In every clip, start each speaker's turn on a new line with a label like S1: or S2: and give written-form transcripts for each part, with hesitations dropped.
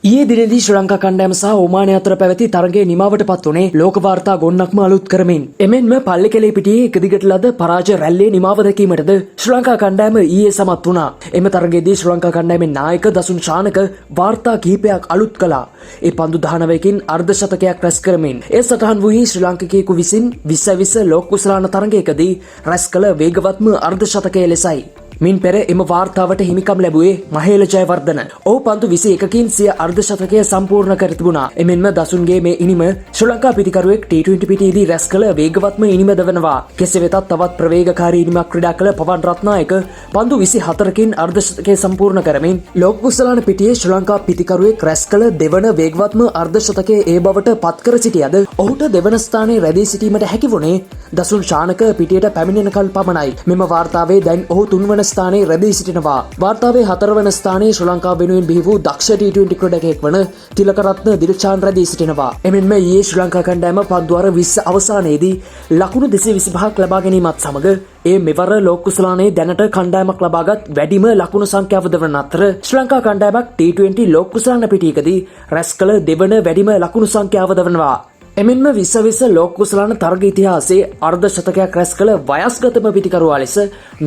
S1: ඊයේ දිනේදී ශ්‍රී ලංකා කණ්ඩායම සහ ඕමානය අතර පැවති තරගයේ නිමාවට පත් වුණේ ලෝක වාර්තා ගොන්නක්ම අලුත් කරමින්. එමෙන්ම පල්ලෙකැලේ පිටියේ එක දිගට ලද පරාජය රැල්ලේ නිමාව දැකීමටද ශ්‍රී ලංකා කණ්ඩායම ඊයේ සමත් වුණා. එම තරගයේදී ශ්‍රී ලංකා කණ්ඩායමේ නායක දසුන් ශානක වාර්තා කිහිපයක් අලුත් කළා. ඒ පන්දු 19කින් අර්ධ ශතකයක් රැස් කරමින් ඒ සටහන් වූයේ ශ්‍රී ලාංකිකයෙකු විසින් 2020 ලෝක කුසලාන තරගයකදී රැස් කළ වේගවත්ම අර්ධ ශතකය ලෙසයි. මින් පෙර එම වාර්තාවට හිමිකම් ලැබුවේ මහේල ජයවර්ධන. ඔහු පන්දු 21කින් සිය අර්ධ ශතකය සම්පූර්ණ කර තිබුණා. එමෙන්ම දසුන්ගේ මේ ඉනිම ශ්‍රී ලංකා පිතිකරුවෙක් T20 පිටියේදී රැස් කළ වේගවත්ම ඉනිමද වෙනවා. කෙසේ වෙතත් තවත් ප්‍රවේගකාරී ඉනිමක් ක්‍රීඩා කළ පවන් රත්නායක පන්දු 24කින් අර්ධ ශතකය සම්පූර්ණ කරමින් ලෝක කුසලාන පිටියේ ශ්‍රී ලංකා පිතිකරුවෙක් රැස් කළ දෙවන වේගවත්ම අර්ධ ශතකය ඒ බවට පත් කර සිටියද, ඔහුට දෙවන ස්ථානයේ රැඳී සිටීමට හැකි වුණේ දසුන් ශානක පිටියට පැමිණෙනකල් පමණයි. මෙම වාර්තාවේ දැන් ඔහු තුන්වන ස්ථානයේ රැඳී සිටිනවා. වාර්තාවේ හතරවන ස්ථානයේ ශ්‍රී ලංකාව වෙනුවෙන් බිහි වූ දක්ෂ T20 ක්‍රීඩකයෙක් වන තිලකරත්න දිල්ෂාන් රැඳී සිටිනවා. එමෙන්ම ඊයේ ශ්‍රී ලංකා කණ්ඩායම පන්දු වාර 20 අවසානයේදී ලකුණු 225ක් ලබා ගැනීමත් සමග ඒ මෙවර ලෝක කුසලානයේ දැනට කණ්ඩායමක් ලබාගත් වැඩිම ලකුණු සංඛ්‍යාවද වන අතර, ශ්‍රී ලංකා කණ්ඩායමක් T20 ලෝක කුසලාන පිටියකදී රැස් කළ දෙවන වැඩිම ලකුණු සංඛ්‍යාවද වනවා. එමෙන්ම 2020 ලෝක කුසලාන තරග ඉතිහාසයේ අර්ධ ශතකයක් රැස් කළ වයස්ගතම පිතිකරුවා ලෙස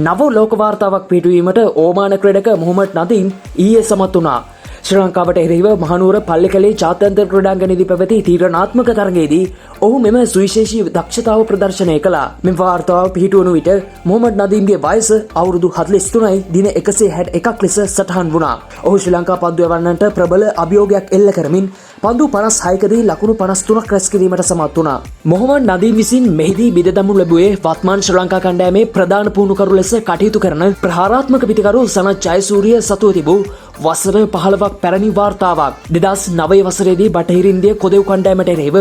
S1: නව ලෝක වාර්තාවක් පිටුවීමට ඕමාන ක්‍රීඩක මොහමඩ් නදීම් ඊයේ සමත් වුණා. ශ්‍රී ලංකාවට එරෙහිව මහනුවර පල්ලෙකැලේ ජාත්‍යන්තර ක්‍රීඩාංගණයේදී පැවති තීරණාත්මක තරගයේදී ඔහු මෙම සුවිශේෂී දක්ෂතාව ප්‍රදර්ශනය කළා. මෙම වාර්තාව පිහිටුවනු විට මොහමඩ් නදීම්ගේ වයස අවුරුදු 43යි දින 161ක් ලෙස සටහන් වුණා. ඔහු ශ්‍රී ලංකා පන්දු යවන්නන්ට ප්‍රබල අභියෝගයක් එල්ල කරමින් පන්දු 56කදී ලකුණු 53ක් රැස් කිරීමට සමත් වුණා. මොහමඩ් නදීම් විසින් මෙහිදී බිඳ දමනු ලැබුවේ වත්මන් ශ්‍රී ලංකා කණ්ඩායමේ ප්‍රධාන පුහුණුකරු ලෙස කටයුතු කරන ප්‍රහාරාත්මක පිතිකරු සනත් ජයසූරිය සතුව තිබූ වසර 15ක් පැරණි වාර්තාවක්. 2009 වසරේදී බටහිර ඉන්දිය කොදෙව් කණ්ඩායමට එරෙහිව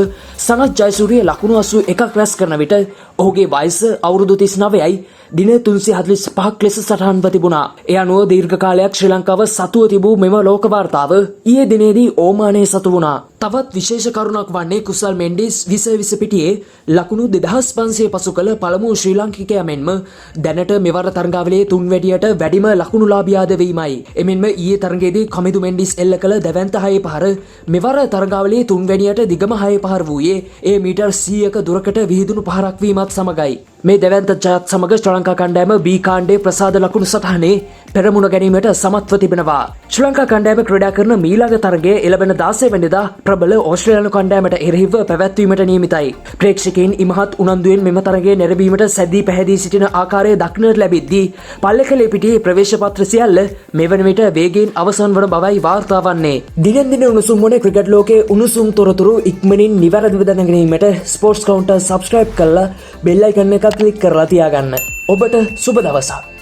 S1: සනත් ජයසූරිය ලකුණු 81ක් රැස් කරන විට ඔහුගේ වයස අවුරුදු 39යි දින 345ක් ලෙස සටහන්ව තිබුණා. ඒ අනුව දීර්ඝ කාලයක් ශ්‍රී ලංකාව සතුව තිබූ මෙම ලෝක වාර්තාව ඊයේ දිනේදී ඕමානයේ සතු වුණා. තවත් විශේෂ කරුණක් වන්නේ කුසල් මෙන්ඩිස් 2020 පිටියේ ලකුණු 2500 පසු කළ පළමු ශ්‍රී ලාංකිකයා මෙන්ම දැනට මෙවර තරඟාවලියේ තුන්වැඩියට වැඩිම ලකුණු ලාභියාද වීමයි. එමෙන්ම ඊයේ තරඟයේදී කමිදු මෙන්ඩිස් එල්ල කළ දැවැන්ත හයේ පහර මෙවර තරඟාවලියේ තුන්වැඩියට දිගම හයේ පහර වූයේ ඒ මීටර් 100ක දුරකට විහිදුණු පහරක් වීමත් සමගයි. මේ දැවැන්ත ජයත් සමග ශ්‍රී ලංකා කණ්ඩායම බී කාණ්ඩයේ ප්‍රසාද ලකුණු සටහනේ පෙරමුණ ගැනීමට සමත්ව තිබෙනවා. ශ්‍රී ලංකා කණ්ඩායම ක්‍රීඩා කරන මීළඟ තරගය එළඹෙන 16 වෙනිදා ප්‍රබල ඕස්ට්‍රේලියානු කණ්ඩායමට එරෙහිව පැවැත්වීමට නියමිතයි. ප්‍රේක්ෂකයින් ඉමහත් උනන්දුවෙන් මෙම තරගය නැරඹීමට සැදී පැහැදී සිටින ආකාරය දක්නට ලැබෙද්දී, පල්ලෙකැලේ පිටියේ ප්‍රවේශ පත්‍ර සියල්ල මේ වන විට වේගයෙන් අවසන් වන බවයි වාර්තා වන්නේ. දිනෙන් දින උණුසුම් වන ක්‍රිකට් ලෝකයේ උණුසුම් තොරතුරු ඉක්මනින් නිවැරදිව දැන ගැනීමට ස්පෝර්ට්ස් කවුන්ටර් සබ්ස්ක්‍රයිබ් කරලා බෙල් අයිකන් එක ක්ලික් කරලා තියාගන්න. ඔබට සුබ දවසක්.